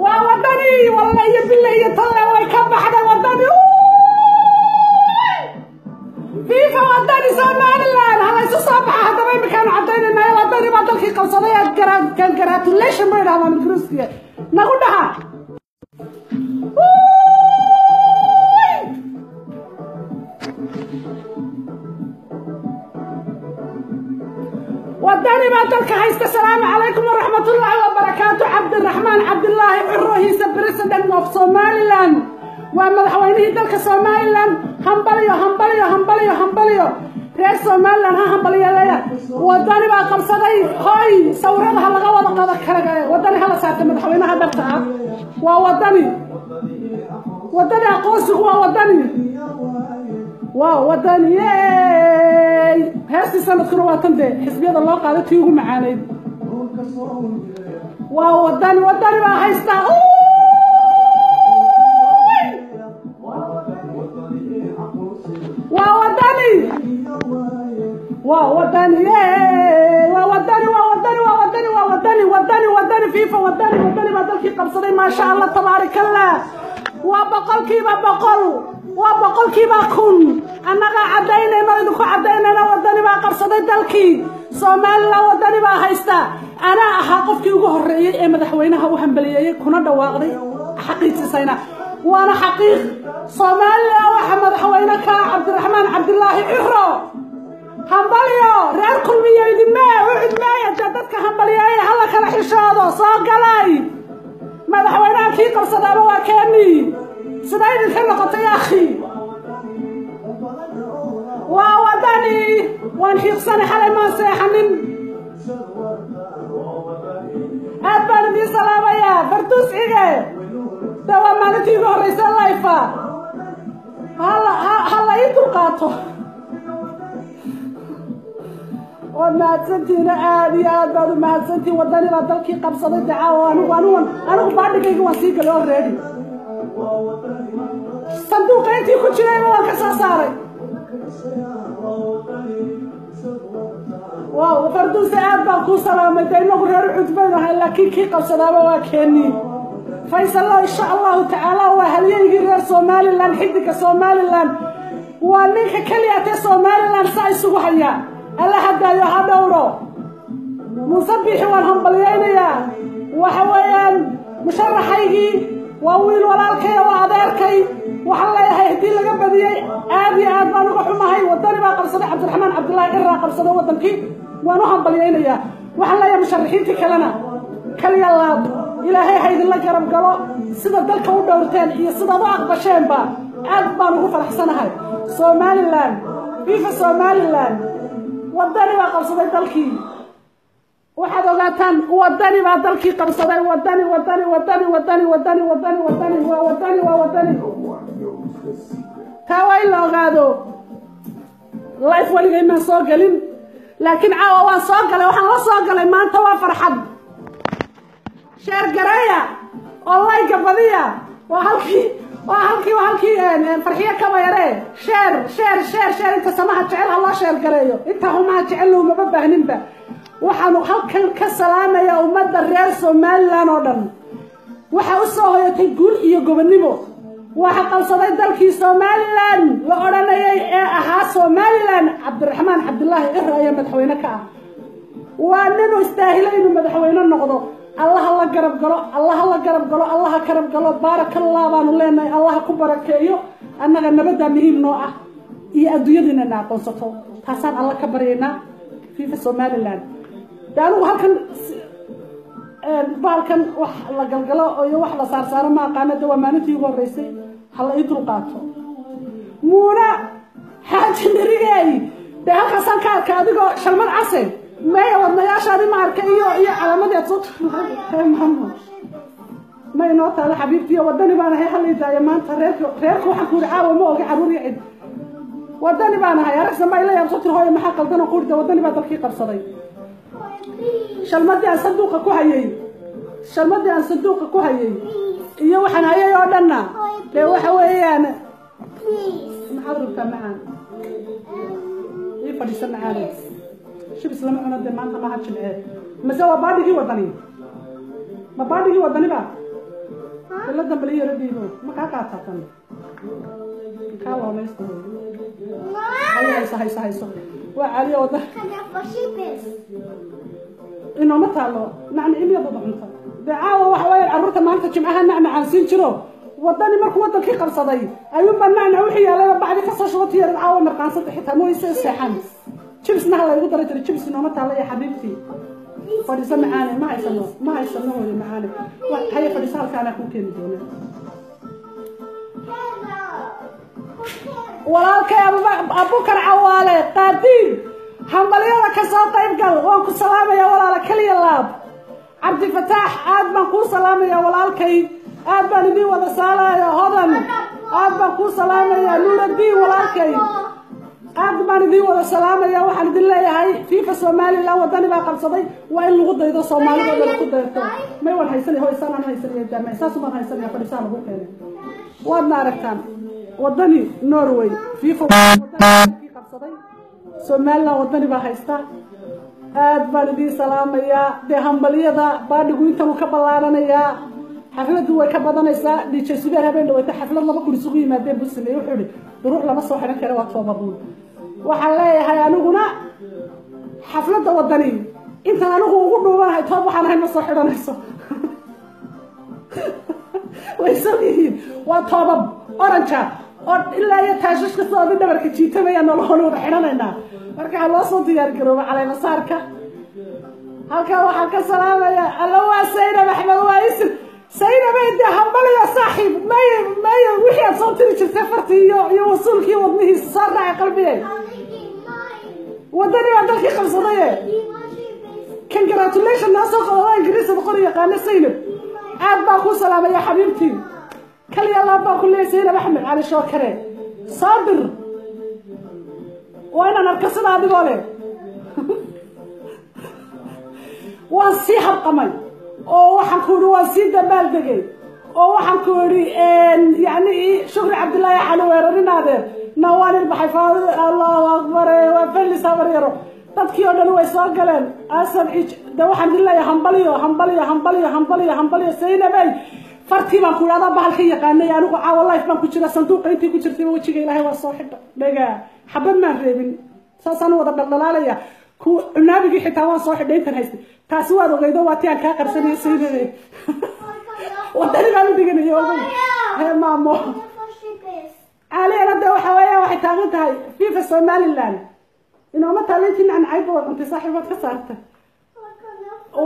Waa Wadani, walla iyo bille iyo talle way ka baxday Wadani. Viva Wadani Somaliland! Halaysu soo baxa haddaba, iminkaanu caddaynaynayo Wadani baa dalkii qabsaday. Congratulation bay dhahdaan Ingiriiskiga, nagu dhaha. Wadani baa dalka haysta. Asalaamu calaykum waraxmatullaahi wabarakaatu. Cabdiraxmaan Cabdilaahi Ciro, he's the president of Somaliland, waa madaxweynihii dalka Somaliland. Hambaliyo, hambaliyo, hambaliyo, hambaliyo, reer Somaliland ha hambaliyo leeya. Wadani baa qabsaday. Hoy, sawirada ha laga wada qado kala. Wadani hala saarta, madaxweynaha dhabta ah waa Wadani. Wadani aqoonsigu waa Wadani, waa Wadani. Heestii sanadkuna waa tan dee xisbiyada loo qaaday tii ugu macaanayd. Waa Wadani, Wadani baa haystaa. Waa Wadani, waa Wadani, waa Wadani, waa Wadani, waa Wadani, waa Wadani, Wadani, Wadani, viva Wadani! Wadani baa dalkii qabsaday. Maasha Allah, tabaarik Allah. Waa 100%, waa 1000%. Annagaa caddaynayno, idinku caddaynayna, Wadani baa qabsaday dalkii Somaliland, Wadani baa haysta. Anaa ahaa qofkii ugu horreeyey ee madaxweynaha u hambaliyeeyey kuna dhawaaqday, xaqiijisayna, waana xaqiiq. Somaliland waxa madaxweyne ka Cabdiraxmaan Cabdilaahi Ciro. Hambaliyo reer Kulmiyo, idinmee u cidmeeya dadka hambaliyeeya, hala kala xishoodo. Soo galay madaxweynaha kii qabsadaaba waa keeni. Sidaa idinka noqotay, akhi? Waa Wadani. Waan xiiqsanay, xalay maan seexanin. Aad baan idiin salaamayaa. Farduus Cige, de waa maalintii igu horreysay live, hala hala ii dulqaato. Waad mahadsantihiin, aad iyo aad baad u mahadsantihiin. Wadani baa dalkii qabsaday. Dacaawo anigu baadhigayga waan sii galay already, sanduuqa intii ku jirayba waan ka soo saaray. Waaw, Farduuse, aad baan kuu salaamay. De inagu reer Cudbaynu ahay, laakiin kii qabsadaaba waa keeni. Faysallo, insha Allahu tacaala, waa halyeygii reer Somaliland, xidiga Somaliland, waa ninka keliya tee Somaliland saa isugu haya. Alla hadaayo, ha dhowro. Muuse Biixi waan hambalyaynayaa, waxa weeyaan musharaxaygii, waa wiil walaalkay, waa adeerkay. Waxaan leeyahay haddii laga badiyey aad iyo aad baan uga xumahay. Wadani baa qabsaday, Cabdiraxmaan Cabdullaahi Ciraa qabsaday waddankii, waan u hambalyaynayaa. Waxaan leeyahay musharaxiintii kalena kaliya laab, Ilaahay ha idinla garab galo. Sida dalka u dhowrteen iyo sidaad u aqbasheenba aad baan ugu faraxsanahay. Somaliland, viva Somaliland! Wadani baa qabsaday dalkii. Waxaad ogaataan Wadani baa dalkii qabsaday. Wadani, Wadani, Wadani, Wadani, Wadani, Wadani, Wadani, waa Wadani, waa Wadani. Taa waa in la ogaado. Live weligay maan soo gelin, laakiin caawa waan soo galay. Waxaan la soo galay maanta waa farxad. Share gareeya oo like badiya. Waa halkii, waa halkii, waa halkii Farxiyo Kaba Yare. Share, share, share, share. Inta samaha jecel ha loo share gareeyo, inta humaha jecel umaba baahninba. Waxaanu halkan ka salaamaya ummadda reer Somaliland oo dhan. Waxaa u soo hoyatay guul iyo gobonnimo. Waxa qabsaday dalkii Somaliland la odhanayay ee ahaa Somaliland, Cabdiraxmaan Cabdilaahi Ciro ayaa madaxweyne ka ah. Waa ninuu istaahilay inuu madaxweyne noqdo. Allaha la garab galo, Allaha la garab galo, Allaha garab galo. Baarakallah baanu leenahay, Allaha ku barakeeyo. Annaga nabaddaa muhiim noo ah iyo adduunyadiina na aqoonsato, taasaan Alla ka baryaynaa. Viva Somaliland! De anigu halkan baalkan wax la galgalo iyo wax la saarsaaro ma aqaano. De waa maalintii ugu horreysay, hala ii dulqaato. Muuna Xaaji Nirigey, dee halkaasaan ka arka adigoo shalmad case meeya, wadnayaashaadi ma arka iyo calaamadii aad soo ma inoo taalo. Xabiibtiyo, Wadani baan ahay, hala idaayo maanta. Reerka waxaan ku yidhi caawa ma oga carruur iyo cid. Wadani baan ahay. Aragsan baa ila yaabso tir, hooyo maxaa qaldan? Oo kuurida Wadani baa dalkii qabsaday. Shalmadii aan sanduuqa ku hayay, shalmadii aan sanduuqa ku hayay iyo waxaan hayay oo dhanna dee waxa weeyaan. Maxaad rabtaa macaan? Ii fadhiisa macaane. Shibis lama cuno dee, maanta maaha Jimcee. Mase waa baadhigii Wadani? Ma baadhigii Wadani ba? Biladan bal yara dhiibo ma kaa qaataa tan kaa loomaysto. Hayso hayso hayso, waa caliya wada. Inooma taalo nacnici miyaad wada cunta? Dee caawa waxa weeyaan carruurta maanta jimcaha nacnacaan siin jiro. Wadani markuu wadankii qabsaday ayuunbaa nacnac wixii yaalay bacdi kasoo shubata yarid caawa mirqaansanta xitaa mooyse seexan. Jibsna ha laygu dara jiray, jibs inooma taalo ya xabiibtii. Fadhiiso macaane, ma haysano, ma haysano hooyo macaane. Haye fadhiiso, halkaanaa kuu keeni doona. Walaalkay Abukar Cawaale Qaadiin, hambalyada ka soo qayb gal, waan ku salaamaya walaala keliya laab. Cabdifataax, aad baan kuu salaamaya walaalkay, aad baan idiin wada saalaya. Hodan, aad baan kuu salaamaya. Nuuradiin walaalkay, aad baan idiin wada salaamaya. Waxaan idin leeyahay FIFA Somaliland, wadani baa qabsaday, waa in lagu daydo, Soomaalida dhan ku dayto. May waan haysanaya hoy, saan aan haysanaya daama saas baan haysanaya. Fadhiisaa lagu keenay, waadna aragtaan. Wadani Norway, FIFA wadani qabsaday, Somaliland wadani baa haysta. Aad baan idiin salaamayaa. Dee hambalyada baadhigu intan uu ka ballaaranayaa, xafladdu way ka badanaysaa. DJ Subeer habeen dhaweyta xaflad 2000 isugu yimaadeen buu sameeyey, wuxuu ihi duruux lama soo xidhan kara, waa toobabuun. Waxaan leeyahay aniguna xafladda wadani intan anigu ugu dhuubanahay toob waxaan ahayn ma soo xidhanayso. Way sog yihiin, waa toobab oranja oo ilaa iyo taashashka sidoodii dhabarka jiitamaya nolol wada xidhanaynaa. Marka ha loo soo diyaar garooba caleemasaarka. Halkan waxaan ka salaamayaa alla waa Saynab Axmed, waa isim Saynabay. Dee hambaliyo saaxiib, may may wixii aad soo tiri jirtay fartii iyo wasuulkii wadnihiisa soo raacay qalbigay. Wadani baa dalkii qabsadaye, congratulation noo soo qodada Ingiriisada qori yaqaana. Saynab, aad baa kuu salaamaya xabiibtii, kaliya laab baa ku leeyay. Saynab Axmed Cali Shookare, saabir waa inaan arko sida adigoo leh. Waan sii habqamay oo waxaan ku idhi waan sii dabaaldegay oo waxaan ku idhi yani Shukri Cabdillaahi Cali weerarinaadeer na waan ilbaxay. Faadi allahu akbar, waa felis habaryaro, dadkii oo dhan way soo galeen. Asan ij de waxaan idin leeyahay hambaliyo hambaliyo hambaliyo hambaliyo hambaliyo. Saynabay, fartii baan ku idhahdaa bahalka yaqaanay. Anigu caawa life baan ku jira, sanduuqa intii ku jirtayba wejiga Ilaahay waa soo xidha dhagaa, xabad maan reebin, saasaan wada dhaldhalaalaya. Ku cunaabigii xitaa waan soo xidhay intan haystay. Taasi waad ogeydo, waa tii aan kaa qarsanaya Saynabe, wadani baan u dhiganaya ogey. Hee maamo caaliyana de waxa weeya waxay taagan tahay FIFA Somaliland inooma taalintii nacnacayba waad cuntay saaxiib, waad ka saartay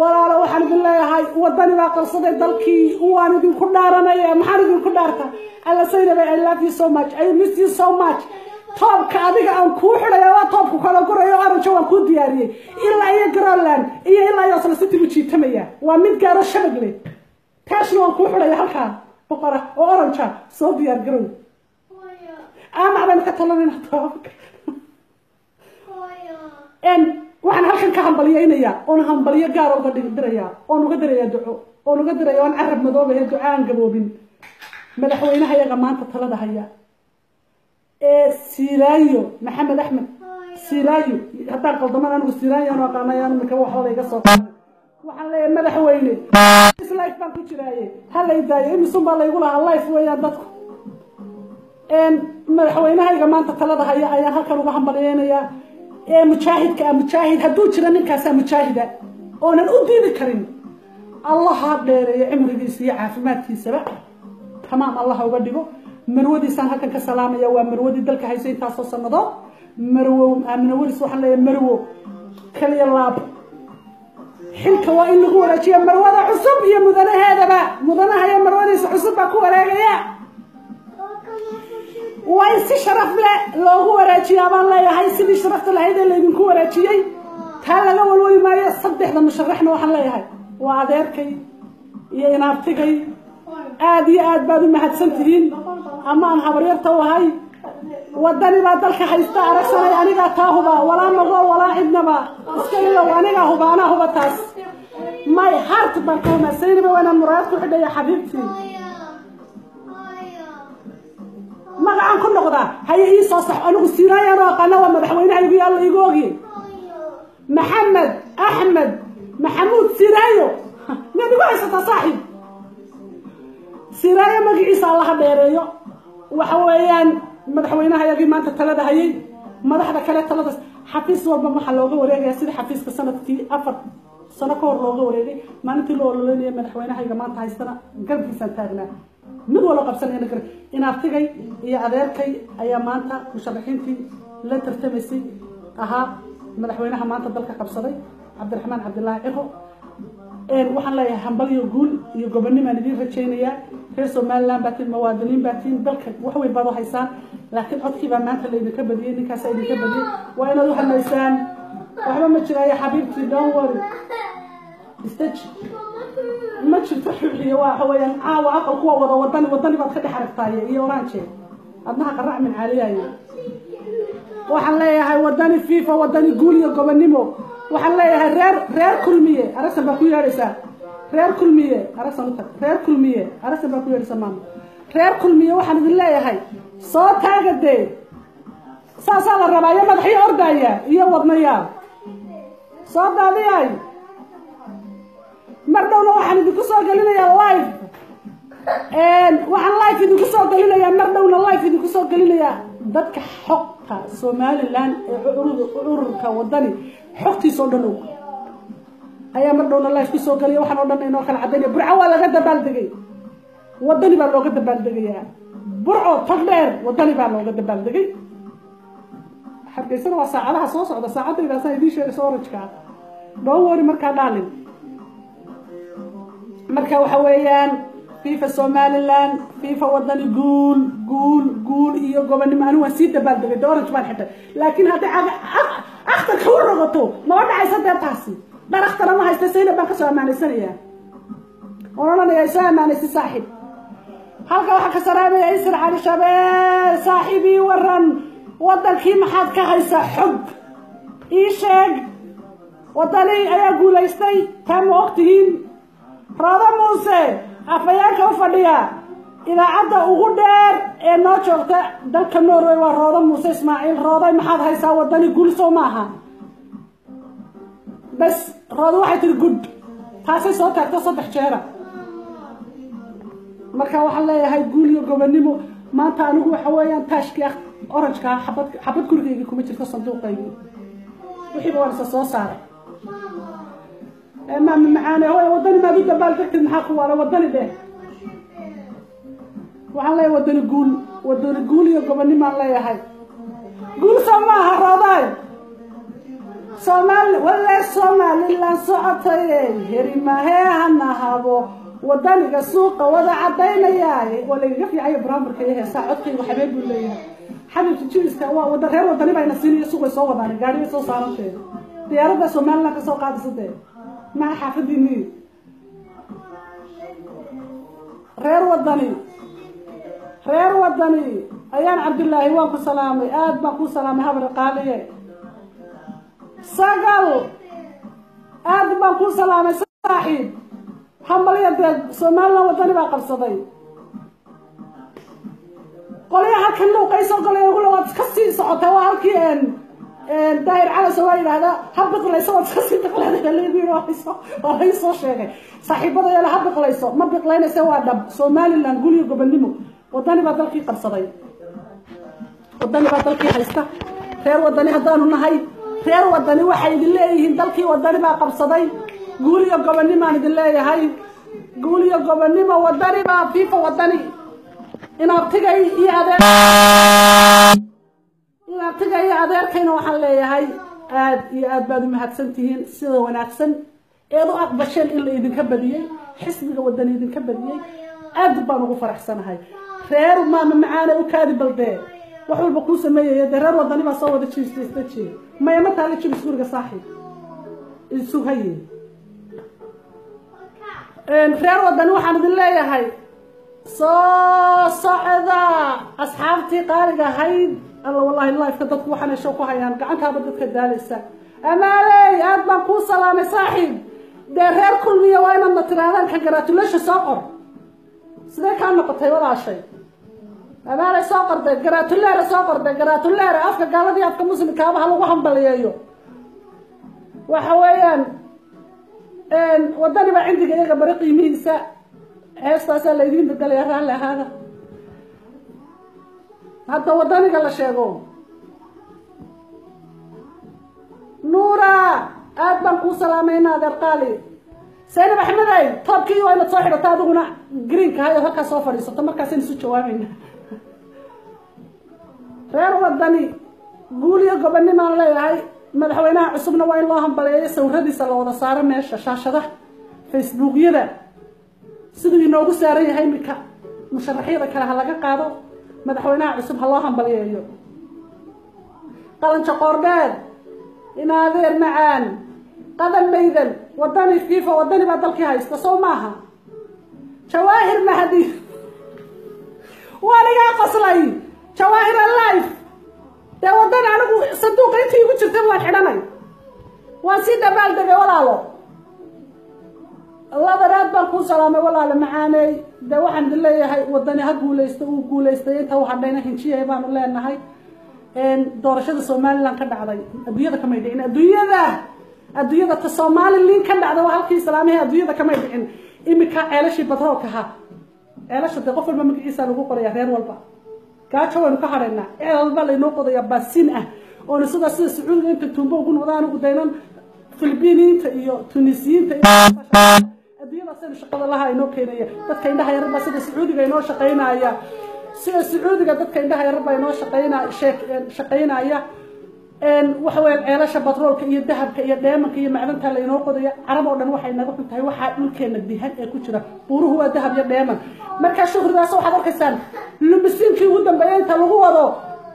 walaalo. Waxaan idin leeyahay wadani baa qabsaday dalkii, waan idinku dhaaranaya. Maxaan idinku dhaarta alla? Saynabe, I love you so much, I miss you so much. Toobka adiga aan kuu xidhaya waa toobku kala gurayo orange, waan kuu diyaariyey ilaa iyo Groenland iyo ilaa iyo Oslo City buu jiitamaya. Waa mid gaaro shabag leh, taashna waan kuu xidhaya halkaa boqora oo orange, soo diyaar garow. Amac baynu ka talanayna toobka. Waxaan halkan ka hambalyaynayaa oon hambalyo gaara uga dirayaa oon uga dirayaa duco oon uga diraya oon carab madoobahe duco aan gaboobin madaxweynaha yaga maanta talada haya ee Silaayo, Maxamed Axmed Silaayo. Haddaan qaldaman anigu Silaayo aan aqaanayaan imika waxba la iga soo qaaday. Waxaan leeyahay madaxweyne, life baan ku jiraaye ha lay daayo, imisun baa laygu lahaa, life weeyaan dadku. Madaxweynahayga maanta talada haya ayaan halkan uga hambalyeynayaa ee mujaahidka ah. Mujaahid hadduu jiro ninkaasaa mujaahida oonan u diidi karin. Allah ha dheereeyo cimrigiisa iyo caafimaadkiisaba, tamaam Allah uga dhigo. Marwadiisaan halkan ka salaamaya, waa marwadii dalka haysay intaasoo sannadood, marwo Aamina Weris. Waxaan leeyahay marwo kaliya laab, xilka waa in lagu wareejiya marwada cusub iyo mudanaheedaba. Mudanaha iyo marwadiisa cusub baa ku wareegaya, waa in si sharaf leh loogu wareejiyaa baan leeyahay, sidii sharafta lahayd ee laydinku wareejiyey taa laga walwali maayo. Saddexda musharaxna waxaan leeyahay waa adeerkay iyo inaabtigay, aad iyo aad baad u mahadsan tihiin. Ama aan habaryarta u ahay, wadani baa dalka haysta aragsanay, anigaa taa huba, walaa magool walaa cidnaba iska ilow, anigaa huba, anaa huba taas, my heart baan ka humaa. Saynaba waa inaan muraayad ku xidhaya xabiibtii, magacaan ku noqdaa haye ii soo sax. Anigu Siinaayaan oo aqaana, waa madaxweynahaygu yaalla igu ogye, Maxamed Axmed Maxamuud Siinaayo. Miyaad igu haysataa saaxiib? Siraayo magaciisa Allaha dheereeyo. Waxa weeyaan madaxweynaha yagii maanta talada hayay, madaxda kale talada xafiis walba waxaa looga wareegaya sida xafiiska sanadkii 4 sano ka hor looga wareegay. Maalintii loo ololeynaya madaxweynahayga maanta haystana garabkiisaan taagnaa, mid walba qabsanayna garab. Inaabtigay iyo adeerkay ayaa maanta musharaxiintii la tartamaysay ahaa madaxweynaha maanta dalka qabsaday, Cabdiraxmaan Cabdilaahi Ciro. Waxaan leeyahay hambal iyo guul iyo gobonnimaan idiin rajaynayaa. Reer Somaliland baa tiin, muwaadiniin baa tiin, dalka wax weyn baad u haysaan, laakiin codkii baa maanta laydinka badiyey, ninkaasaa idinka badiyey, waa inaad u hamaysaan. Waxba ma jiraayo xabiibtii, don't worry, istaji, ma jirto xuxiyo. Waxa weeyaan caawa aqal kuwa wada wadani, wadani baad ka dhex aragtaaye iyo orange adnaha qarac min caaliyaye. Waxaan leeyahay wadani FIFA, wadani guul iyo gobonnimo. Waxaan leeyahay reer Kulmiye, Aragsan baa ku yeedhaysaa. Reer Kulmiye, Aragsan u tag. Reer Kulmiye, Aragsan baa ku yeedhaysaa maama. Reer Kulmiye waxaan idin leeyahay soo taaga dee, saasaa la rabaa, iyo madaxyo ordaya iyo wadnayaal soo daadiyay. Mar dhowna waxaan idinku soo gelinayaa live, waxaan live idinku soo gelinayaa mar dhowna, live idinku soo gelinayaa dadka xogta Somaliland ee ururka wadani xogtiisa oo dhan og ayaa mar dhowna live ku soo geliya. Waxaan oo dhan inoo kala cadaynaya. Burco waa laga dabaaldegay, wadani baa looga dabaaldegayaa. Burco, Togdheer wadani baa looga dabaaldegay. Hargeysana waa saacadaha soo socda, saacadaydaasaan idiin sheegay orange-ka. Don't worry markaa dhaalin. Marka waxa weeyaan FIFA Somaliland, FIFA wadani, guul guul guul iyo gobonnimo. Anigu waan sii dabaaldegay de, orange baan xidhay, laakiin haddii akhtarka u rogato maba dhacaysa dee taasi. Dhar akhtara ma haysta, Saynab baan kasoo ammaanaysanayaa oon odhanaya soo ammaanaysa saaxiib. Halka waxaa ka salaamaya Isra Cali Shabeel, saaxiibii waran, wadankii maxaad ka haysaa? Xog ii sheeg. Wadani ayaa guulaystay, taa ma og tihiin? Roodo Muuse, afhayeenka u fadhiya idaacadda ugu dheer ee noo joogta dalka Norway, waa Roodo Muuse Ismaaciil. Rooday, maxaad haysaa? Wadani guul soo maaha? Bas Roodo waxay tihi good, taasay soo taagto 3 jeera. Marka waxaan leeyahay guul iyo gobonnimo. Maanta anigu waxa weeyaan taashkii orange-ka xabad xabad gurigaygii kuma jirto, sanduuqaygii wixiiba waan isa soo saaray. Maama macaane, hooy, wadani maad u dabaal degtid? Maxaa ku waala? Wadani dheh. Waxaan leeyahay wadani guul, wadani guul iyo gobonnimaan leeyahay. Guul soo maaha roodaay? Soomaali walle, Somaliland socotay, heri mahee hana habo, wadaniga suuqa wada cadaynayaa. Waa lagaga fiicaya baraamarka iyo heesaa, codkaygu xabeen buu leeyahay. Xabibka jiriska waa wada reer wadani bayna siinaya, suuqay soo wadaan, gaadhibay soo saaranteeda, diyaaradda Somaliland ka soo qaadaysa dee maha xaafadiinii. Reer wadani, reer wadani, ayaan Cabdillaahi waan ku salaamay, aad baan ku salaamay habar qaaliye. Sagal, aad baan ku salaamay saaxiib, hambalya dee. Somaliland wadani baa qabsaday. Qolyaha halkan luuqayso qolya ugula waad iska sii socotaa. Waa halkii Daahir Calas waa yidhaahdaa ha biqlayso, waad iska sii biqleeday lagu yidhi, waa laysoo sheegay saaxiibada yaala ha biqlayso, ma biqlaynaysa, waa dhab. Somaliland guriga gobonnimo, wadani baa dalkii qabsaday, wadani baa dalkii haysta. Reer wadani haddaanu nahay, reer wadani waxay idin leeyihiin dalkii wadani baa qabsaday, guul iyo gobonnimaan idin leeyahay, guul iyo gobonnimo, wadani baa FIFA wadani. Inaabtigay iyo adeer, inaabtigay iyo adeerkayna waxaan leeyahay aad iyo aad baad u mahadsan tihiin sida wanaagsan eed u aqbasheen in la idinka badiyey, xisbiga wadani idinka badiyey, aad baan ugu faraxsanahay. Reer maama macaane u kaadi baldee, wax walba kuu sameeyaya dee. Reer wadani baa soo wada jiistaji maya, ma taala jibis guriga saaxiib isuhaye. Reer wadani waxaan idin leeyahay soo socda, asxaabtii qaaliga ahayd. Alla wallahi live-ka dadku waxaan hesho ku hayaan, gacantaaba dadka daalaysa. Amaaley, aad baan kuu salaamay saaxiib. Dee reer Kulmiya waa inaad na tirahdaan congratulation soo qor. Sidee kaa noqotay walaashay amaaley? Soo qorday gratulerer, soo qorday gratulerer. Afka gaaladii afka muslimkaaba ha lagu hambaliyeeyo. Waxa weeyaan wadani baa cindiga iyaga bari qiimihiisa. Heestaasaa laydiin bedelaya, raalli ahaada. Hadda wadaniga la sheego, Nuura, aad baan kuu salaamayna, adeer qaali. Saynab Axmedey, toobkii waa inaad soo xidhato adiguna greenka hayo, halkaa soo fadhiisato, markaasaynu isu jawaabayna. Reer Wadani guul iyo gobonimaan leeyahay. Madaxweynaha cusubna waa in loo hambaleeyo, sawiradiisa la wada saaro meesha shaashadaha Facebookyada siduu inoogu saaran yahay iminka. Musharaxyada kale ha laga qaado, madaxweynaha cusub ha loo hambaliyeeyo. Qalanjo Qoordheer, inaadeer macaan, qadan maydan, Wadani FIFA, Wadani baa dalkii haysta, soo maaha? Jawaahir Mahdi, waanigaa qoslay. Jawaahir alife dee Wadani, anigu sanduuqa intii igu jirta waan xidhanay, waan sii dabaal degay. Walaalo ladanaad baan kuu salaamay, walaalo macaaney. Dee waxaan idin leeyahay Wadani ha guulaysto, uu guulaystay, inta u hadhayna hinjiyay baanu leenahay. Doorashada Somaliland ka dhacday adduunyada kamay dhicin, adduunyada ta Somaliland ka dhacda waa halkii islaamihii, adduunyada kamay dhicin. Iminka ceelashii batroolka ha ceelasha dee qof walba magaciisa lagu qoraya, reer walba gaajo waynu ka hadhaynaa. Ceel walba laynoo qodayaa baasiin ah oona sidaa sida Sacuudiga inta tuumbo ugu noqda anigu daynan Filibiiniyiinta iyo Tunisiyiinta iyo adduunyadaasaynu shaqada laha inoo keenaya. Dadka indhaha yararbaa sida Sacuudiga inoo shaqaynaya, sida Sacuudiga dadka indhaha yararbaa inoo shaqaynaya. Waxa weeyaan ceelasha batroolka iyo dahabka iyo dheemanka iyo macdanta laynoo qodaya. Carab oo dhan waxay naga xun tahay waxaa dhulkeena dihan ee ku jira buuruhu waa dahab iyo dheeman. Markaa shuhridaas waxaad arkaysaan lumisiinkii ugu dambeeyay inta lagu wado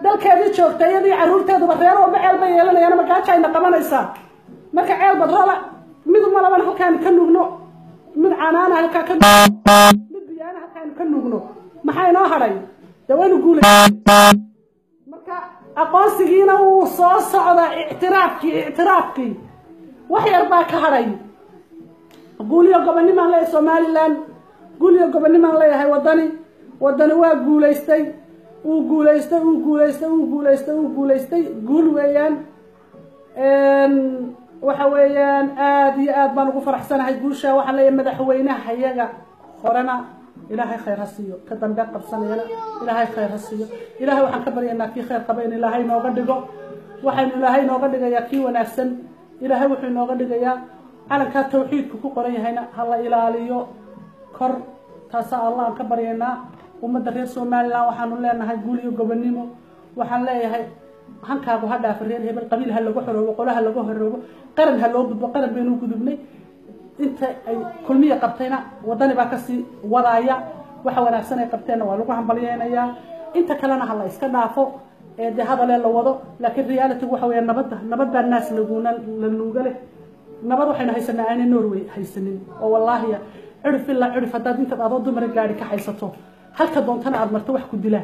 dalkeedii joogta, iyadii carruurteeduba reer walba ceel bay yeelanayaan, ama gaajo ayna qabanaysaa. Marka ceel batroola mid malaban halkaanu ka nuugno, mid canaana halkaa ka, mid biyaana halkaanu ka nuugno, maxaa inoo hadhay? Dee waynu guulay. Marka aqoonsigiina wuu soo socdaa, ictiraafkii wax yar baa ka hadhay. Guuliyo gobonimaan leeyahay Somaliland, guuliyo gobonimaan leeyahay Wadani. Wadani waa guulaystay, uu guulaystay, uu guulaystay, uu guulaystay, uu guulaystay, guul weeyaan. Waxa weeyaan aada iyo aad baan ugu faraxsanahay guusha. Waxaan leeyahay madaxweynaha iyaga horena Ilaahay khayr ha siiyo, ka dambe qabsanayana Ilaahay khayr ha siiyo. Ilaahay waxaan ka baryaynaa kii khayr qaba in Ilaahay nooga dhigo. Waxaynu Ilaahay nooga dhigayaa kii wanaagsan, Ilaahay wuxuu inooga dhigayaa. Calankaa tawxiidku ku qoran yahayna ha la ilaaliyo kor, taasaa Allah aan ka baryaynaa. Ummadda reer Somaliland waxaanu leenahay guul iyo gobonnimo. Waxaan leeyahay hankaagu ha dhaafa reer hebel, qabiil ha lagu xoroobo, qolo ha lagu xoroobo, qaran ha loo gudbo. Qaran baynu gudubnay. Inta ay Kulmiya qabtayna Wadani baa kasii wadaaya, waxa wanaagsan ay qabteenna waa lagu hambalyeynayaa, inta kalena ha la iska dhaafo ee dee hadalee la wado. Laakiin reality waxa weeya nabadda, nabad baa naas laguna la nuuga leh. Nabad waxaynu haysanaa aanay Norway haysanin oo wallaahiya, cirif ilaa cirif haddaad intaad adoo dumara gaari ka haysato halka doontana aad marto, wax ku dilaa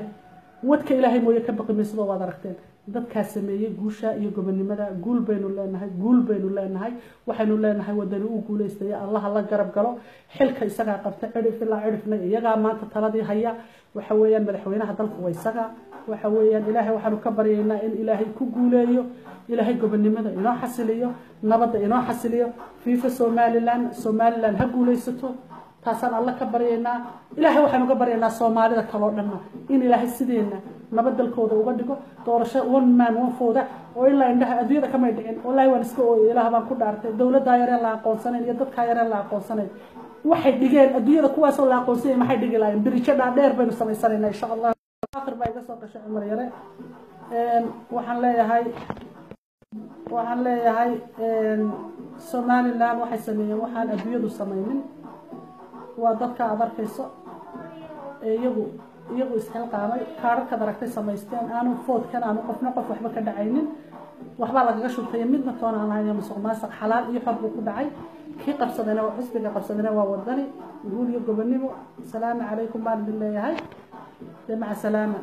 wadka Ilaahay mooye ka baqi maysidoo. Waad aragteen dadkaa sameeyey guusha iyo gobonnimada. Guul baynu leenahay, guul baynu leenahay. Waxaynu leenahay Wadani uu guulaystaya, Allaha la garab galo, xilka isagaa qabta, cirif ilaa cirifna iyagaa maanta taladii haya. Waxa weeyaan madaxweynaha dalku waa isaga. Waxa weeyaan Ilaahay waxaanu ka baryaynaa in Ilaahay ku guuleeyo, Ilaahay gobonnimada inoo xasiliyo, nabadda inoo xasiliyo. FIFA Somaliland, Somaliland ha guulaysato, taasaan Alla ka baryaynaa. Ilaahay waxaanu ka baryaynaa Soomaalida kaloo dhanna in Ilaahay sideenna nabad dalkooda uga dhigo. Doorasho one man one vote oo ilaa indhaha adduunyada kamay dhicin. Wallaahi waan iska ooyay, Ilaah baan ku dhaartay. Dowladdaa yareen la aqoonsanayn iyo dadkaa yareen la aqoonsanayn waxay dhigeen adduunyada, kuwaasoo la aqoonsanyay maxay dhigi lahayn? Birijo dhaadheer baynu samaysanaynaa insha Allah. Akhir baa iga soo gashay Cumar Yare. Waxaan leeyahay Somaliland waxay sameeyeen waxaan adduunyadu samaynin. Waa dadka aad arkayso ee iyagu isxilqaamay, kaararkaad aragtay samaysteen, aanu votekan aanu qofna qof waxba ka dhacaynin, waxbaa lagaga shubtay, midna toona aan lahayn, musuq maasuq. Xalaal iyo xor buu ku dhacay. Kii qabsadayna waa xisbiga qabsadayna waa Wadani. Guul iyo gobonnimo. Asalaamu calaykum baan idin leeyahay. Dee maca salaama.